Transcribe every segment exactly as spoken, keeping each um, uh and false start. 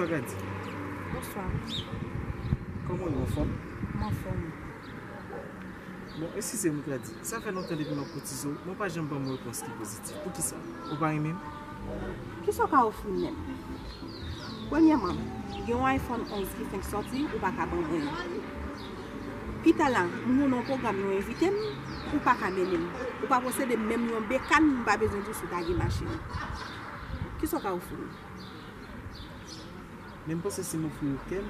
Gadi. Bonswa. Kòman w ye, w anfòm? M anfòm. Bon, eskize m, Gadi. Sa fè lontan depi m ap koutize w, men w pa janm ban m yon repons ki pozitif. Poukisa? Ou pa renmen m? Kisa w ka ofri m menm? Premyèman, gen yon iPhone onz ki fenk sòti, ou pa ka ban mwen l. Pita la, m gen yon pwogram yo envite m, ou pa ka mennen m. Ou pa posede menm yon bekàn, m pa bezwen di w si w ta gen machin. Kisa w ka ofri m? Men m panse si m ofri w kè m,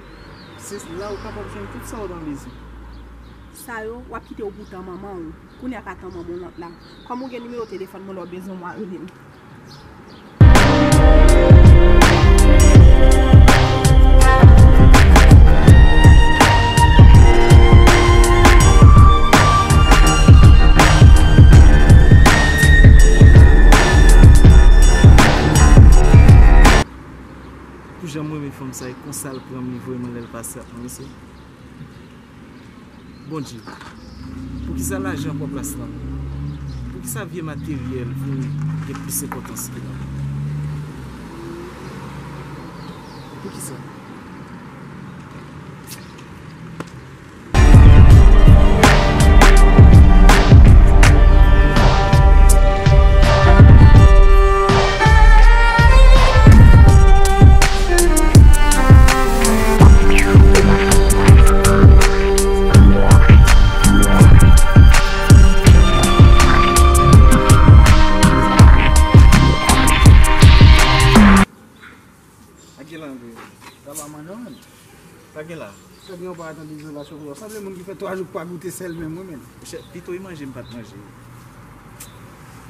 se la ou kapab jwenn tout sa w nan bezwen. Sa yo, w ap kite yo pou tan manman w. Kounye a pa tan manman w lòt la. Kòm ou gen nimewo telefòn mwen, lè w bezwen mwen, rele m. Pou jan m renmen fanm sa, e konsa l pran m, li voye m anlè, l pase ak mwen, mesye. Bondye, poukisa lajan pran plas lan? Poukisa vye materyèl vin gen plis enpòtans ke lanmou? Poukisa? Sa gen la, André? Sa pa manno, menm. Sa gen la? Sa gen yon pa tande izolasyon pou yo. Sanble moun ki fè twa jou k pa goute sèl menm, wi, menm. Monchè, pito w manje m pa t manje.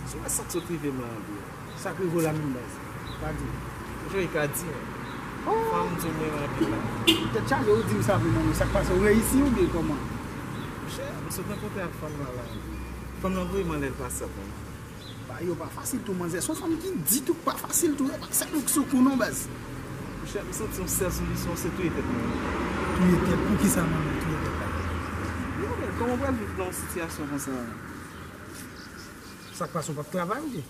Si w wè sa k sot rive m la, André. Sa k rive w la menm, baz? Pa di m. Monchè, e ka di, men. Oh! Fanm di w m renmen anpil la. Tèt chaje, ou di m sa vre, manno. Sa k pase, ou reyisi oubyen kòman? Monchè, m sot rankontre ak fanm lan la, André. Fanm lan voye m anlè, l pase ak mwen. Bagay yo pa fasil tou, manzè. Se yon fanm ki di tou k pa fasil tou. E pa sèl ou k sou kou non, baz. Monchè, m santi yon sèl solisyon, se touye tèt mwen. Touye tèt? Poukisa, manman, touye tèt la? Non, men kòman w pral viv nan yon sitiyasyon konsa? Sa k pase, w p ap travay, oubyen?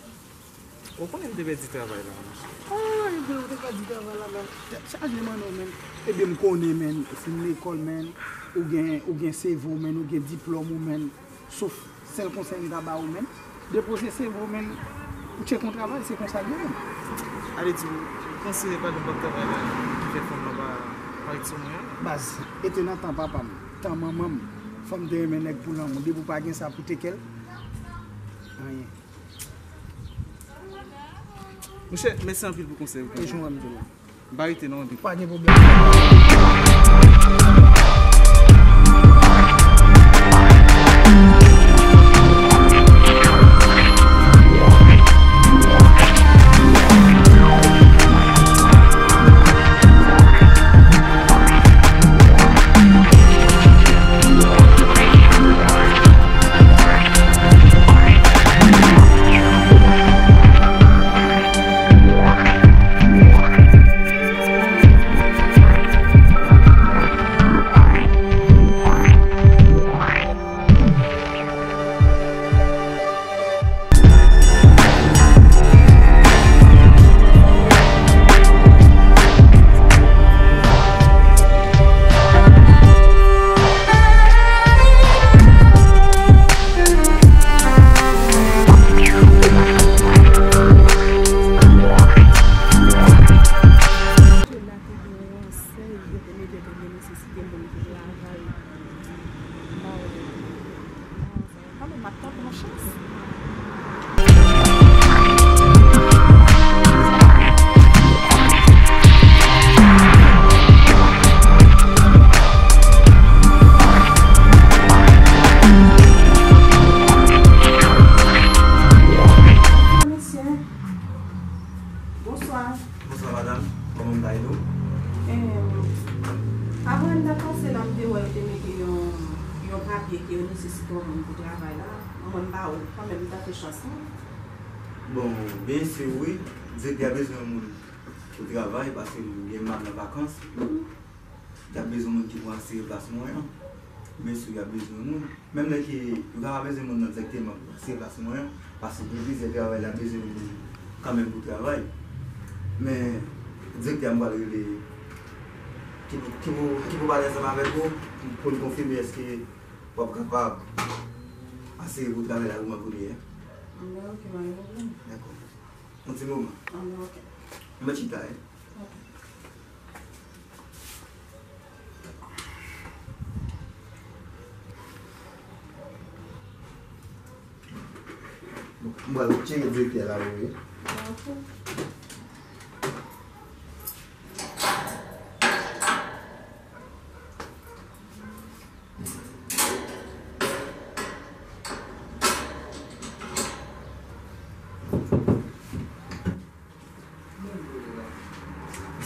Ou konnen m te pèdi travay la, monchè. Ah, ebyen, ou te pèdi travay la, men tèt chaje, manno, men. Ebyen, m konnen, men, ou fin lekòl, men, ou gen, ou gen seve w, men, ou gen diplòm ou, men. Sof sèl konsèy m ta ba ou, men, depoze seve w, men, ou tcheke yon travay, se konsa l ye, men. Ale di w, ou panse se pa de m p ap travay la ki fè fanm lan pa, pa ret sou mwen an? Baz, e te nan tan papa m, tan manman m, fanm te renmen nèg pou lanmou. Depi w pa gen sa pou teke l, anyen. Monchè, mèsi anpil pou konsèy ou. E jan w wè m di w la. M pa rete non, André. Pa gen pwoblèm. Konsèy, yo te mete premye nesesite moun ki travay. Mwen menm, m ap tante yon chans. Mesye, bonswa. Bonswa, madanm. Kòman m ka ede w? Em, avan m ta pase la, m te wè yo te mete yon, yon papye ke yo nesesite yon moun pou travay la. Mwen, m pa wè l. Kanmenm, m tante chans mwen. Bon, byen si, wi. Direktè a bezwen yon moun pou travay, paske m gen m ap nan vakans. Mhm. Y ap bezwen moun ki pou asire plas mwen an. Byen si, y ap bezwen moun. Menm lè ke yo ta pa bezwen moun nan dirèkteman pou asire plas mwen an, paske gen plizyè travay, y ap bezwen moun kanmenm pou travay. Men, direktè a, m pral rele ki pou, ki pou, ki pou pale ansanm avèk ou pou, pou l konfime èske w ap kapab asire pou travay la pou mwen kounye a. Anben, ok, pa gen pwoblèm. Dakò. Yon ti moman. Anben, ok. Mwen chita, wi. Ok. Bon, m pral tcheke direktè la pou ou. Ok.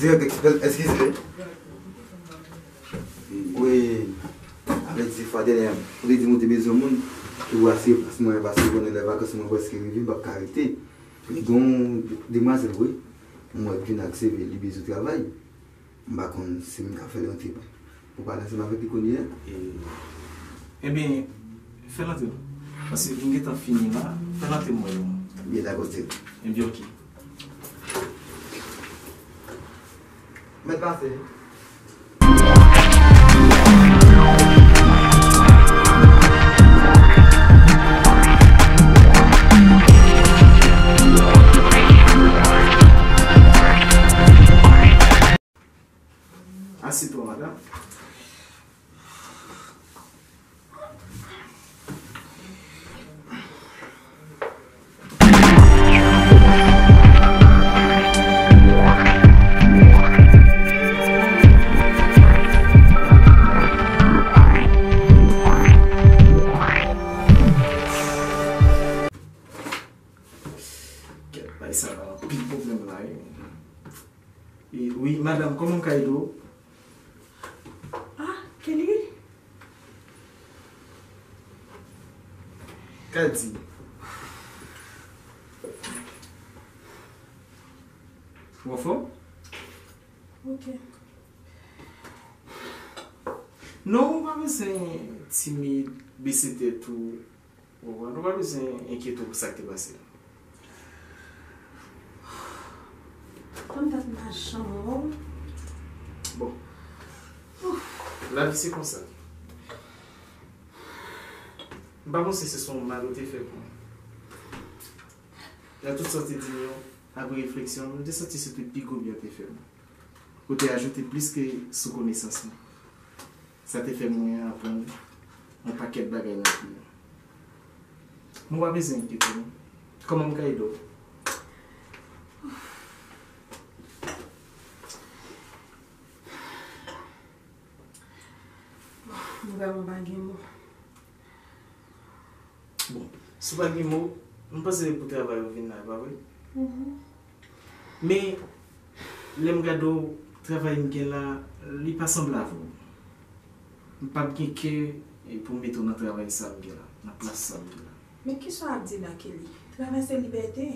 Direktè, eskize. Wi, avèk ti fwa dènye, ou te di m ou te bezwen moun ki pou asire plas mwen, paske ou konnen lè vakans mwen prèske rive, m p ap ka rete. Men gen yon demwazèl, wi, m wè k vin ak C V, li bezwen travay. M pa konn si m ka fè l rantre pou pale ansanm avèk li kounye a. E, ebyen, fè l antre non. Paske m gentan fini la, fè l antre m wè l non. Byen, dakò, Ted. Ebyen, ok. Mèt pase. Asitwa, madanm. Kèt, bay sa la anpil pwoblèm la, wi. E, wi, madanm, kòman m ka ede w? Ah, Kelly? Ka di. Ou anfòm? Ok. Non, ou pa bezwen timid, bese tèt ou. Ou konprann, ou pa bezwen enkyete w pou sa k te pase a. Fanm dat m pa janm wè w. Bon. Lavi se konsa. M pa panse se, se yon mal ou te fè pou mwen. Nan tout sa w te di m yo, apre refleksyon, m te santi se te pi gwo byen w te fè mwen. Ou te ajoute plis ke sou konesans mwen. Sa te fè mwen aprann yon pakèt bagay nan vi an. Mwen pa bezwen enkyete w non. Kòman m ka ede w? Mwen vrèman pa gen mo. Bon, si w pa gen mo, m panse se pou travay ou vin la, e pa vre? Mhm. Men, lè m gade w, travay m gen la, li pa sanble avè w. M p ap gen kè, e, pou m mete w nan travay sa m gen la, nan plas sa m gen la. Men kisa w ap di la, Kelly? Travay se libète.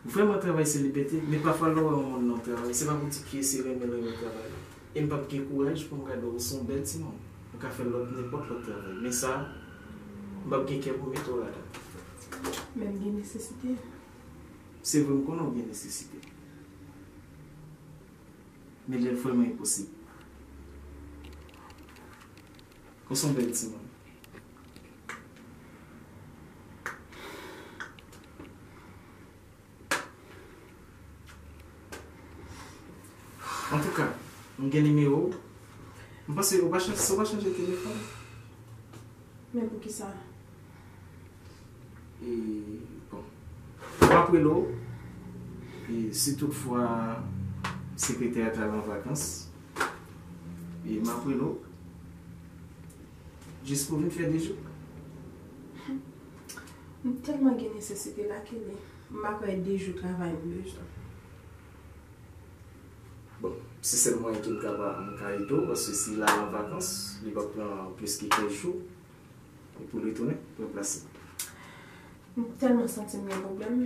Vrèman, travay se libète, men pafwa lè w wè yon moun nan yon travay, se pa pou di ke se renmen l renmen travay la. E m p ap gen kouraj pou m gade w, ou se yon bèl timoun. Ou ka fè lòt, nenpòt lòt travay. Men sa, m p ap gen kè pou mete w ladan. Men m gen nesesite. Se vre, m konnen w gen nesesite. Men lè l vrèman enposib. Ou se yon bèl timoun. Antouka, m gen nimewo w. M panse ou pa chanje, ou pa chanje telefòn. Men poukisa? E, bon. M ap rele w. E si toutfwa sekretè a t al an vakans, e m ap rele w. Jis pou vin fè de jou. M tèlman gen nesesite la, Kelly. M pa kwè de jou travay m bezwen. Bon, se sèl mwayen ke m ka, m ka ede w, paske si l al an vakans, li p ap pran plis ke kèz jou, e pou l retounen, pou l plase. M tèlman santi m gen pwoblèm,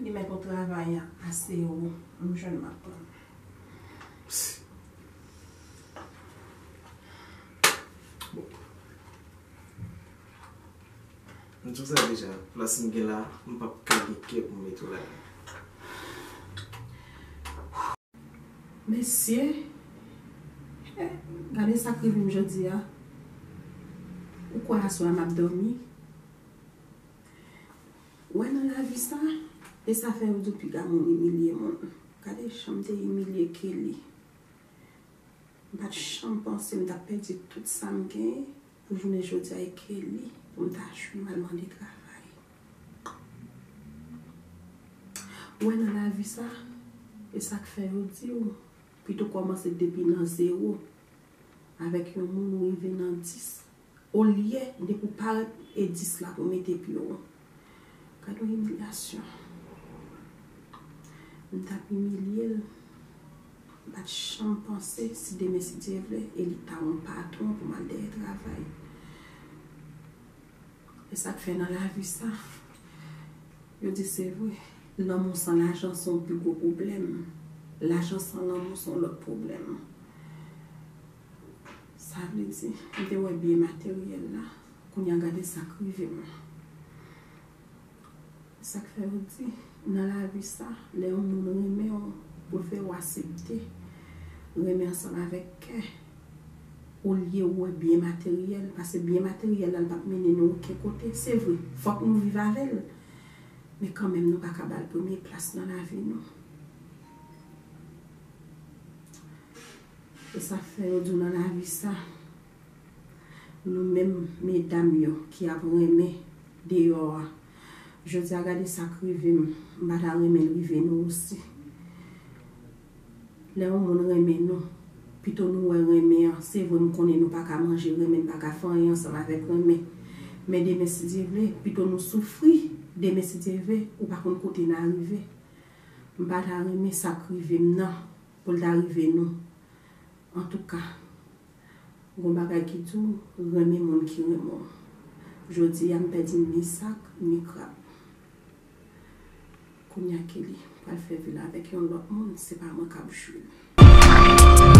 li mèt yon travay a, a sewo, m jwenn m ap pran. Bon. M di w sa deja, plas m gen la, m p ap ka gen kè pou m mete w ladan. Mesye, Gade sa k rive m jodi a. Ou kwè aswè a m ap dòmi? Ou wè nan lavi sa, e sa fè yo di w piga moun imilye moun. Gade jan m te imilye Kelly. M pa t janm panse m t ap pèdi tout sa m genyen pou jounen jodi a e Kelly pou m ta jwenn m al mande travay. Ou wè nan lavi sa, e sa k fè yo di w, pito kòmanse depi nan zewo avèk yon moun ou rive nan dis. Olye depi w parèt e dis la pou mete pye w. Gad yon imilyasyon. M t ap imilye l. M pa t janm panse si demen si Dye vle e li ta yon patwon pou m al dèyè travay. E sa k fè nan lavi sa, yo di se vre, lanmou san lajan se yon pi gwo pwoblèm. Lajan san lanmou se yon lòt pwoblèm. Sa vle di, m te wè byen materyèl la, kounye a gade sa k rive m. Sa k fè yo di, nan lavi sa, lè yon moun renmen w, pou l fè w aksepte renmen ansanm avèk kè, olye ou wè byen materyèl, paske byen materyèl la, l p ap mennen nou okenn kote. Se vre, fòk nou viv avè l, men kanmenm nou pa ka ba l premye plas nan lavi nou. E sa k fè yo di w nan lavi sa, nou menm medam yo ki ap renmen deyò a, jodi a gade sa k rive m, m pa ta renmen l rive nou osi. Lè yon moun renmen nou, pito nou wè renmen an, se vre m konnen nou pa ka manje renmen, n pa ka fè anyen ansanm avèk renmen. Men demen si Dye vle, pito nou soufri, demen si Dye vle, ou pa konn kote n a rive. M pa ta renmen sa k rive m nan pou l ta rive nou. Antouka, gon bagay ki di w renmen moun ki renmen w. Jodi a m pèdi ni sak, ni krab. Kounye a Kelly pral fè vi l avèk yon lòt moun, se pa mwen k ap jwi l.